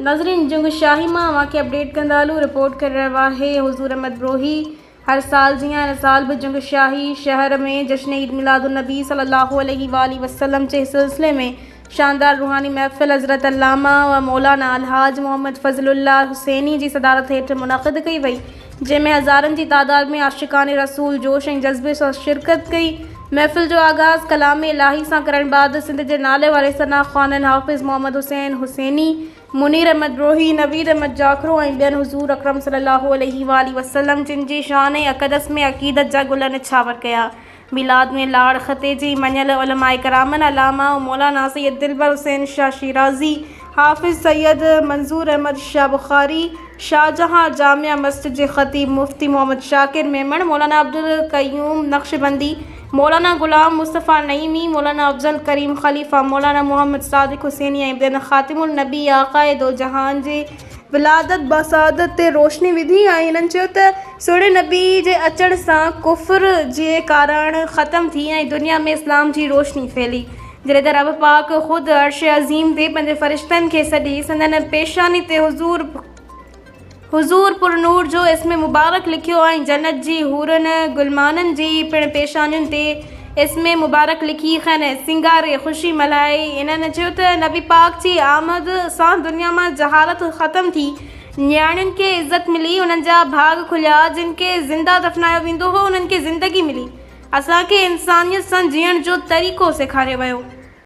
ناظرين جنگ شاهي مان اوهان کي اپڊيٽ ڪندا هلون رپورٽ ڪري رهيو آهي حضور احمد بروهي هر سال جيان هن سال به جنگ شاهي شهر ۾ جشن عيد ميلاد النبي صلي الله عليه واٰله وسلم جي سلسلي ۾ شاندار روحاني محفل حضرت علامه و مولانا الحاج محمد فضل الله حسيني جي صدارت هيٺ منعقد ڪئي وئي جنهن ۾ هزارن جي تعداد ۾ عاشقان رسول جوش ۽ جذبي سان شرڪت ڪئي. محفل جو آغاز ڪلام الاهي سان ڪرڻ بعد سنڌ جي نالي واري ثنا خوانن حافظ محمد حسين حسيني، منير احمد بروهي، نويد احمد جاکرو ۽ ٻين حضور اڪرم صلي الله عليه واٰله وسلم جن جي شان اقدس ۾ عقيدت جا گل نڇاور ڪيا. ميلاد ۾ لاڙ خطي جي مڃيل علماء ڪرامن علامه مولانا سيد دلبر حسين شاهه شيرازي، حافظ سيد منظور احمد شاهه بخاري، شاهجهان جامع مسجد جي خطيب مفتي محمد شاڪر ميمڻ، مولانا عبدالقيوم نقشبندي، مولانا غلام مصطفيٰ نعيمي، مولانا افضل ڪريم خليفه، مولانا محمد صادق حسيني ۽ ٻين خاتم النبي آقاء دو جهان جي ولادت باسعادت تي روشني وڌي ۽ هنن چيو ته سهڻي نبي جي اچڻ سان ڪفر جي ڪاراڻ ختم ٿي ۽ دنيا ۾ اسلام جي روشني ڦهلي جڏهن ته رب پاڪ خود عرش عظيم تي پنهنجي فرشتن کي سڏي سندن پيشاني تي حضور حضور پر نور جو اسم مبارڪ لکيو ۽ جنت جي حورن غلمانن جي پڻ پيشانين تي اسم مبارڪ لکي کين سينگاري خوشي ملهائي. انهن چيو ته نبي پاڪ جي آمد سان دنيا مان جهالت ختم ٿي، نياڻين کي عزت ملي، انهن جا ڀاڳ کليا، جن کي زنده دفنايو ويندو هو انهن کي زندگي ملي، اسان کي انسانيت سان جيئڻ جو طريقو سيکاريو ويو.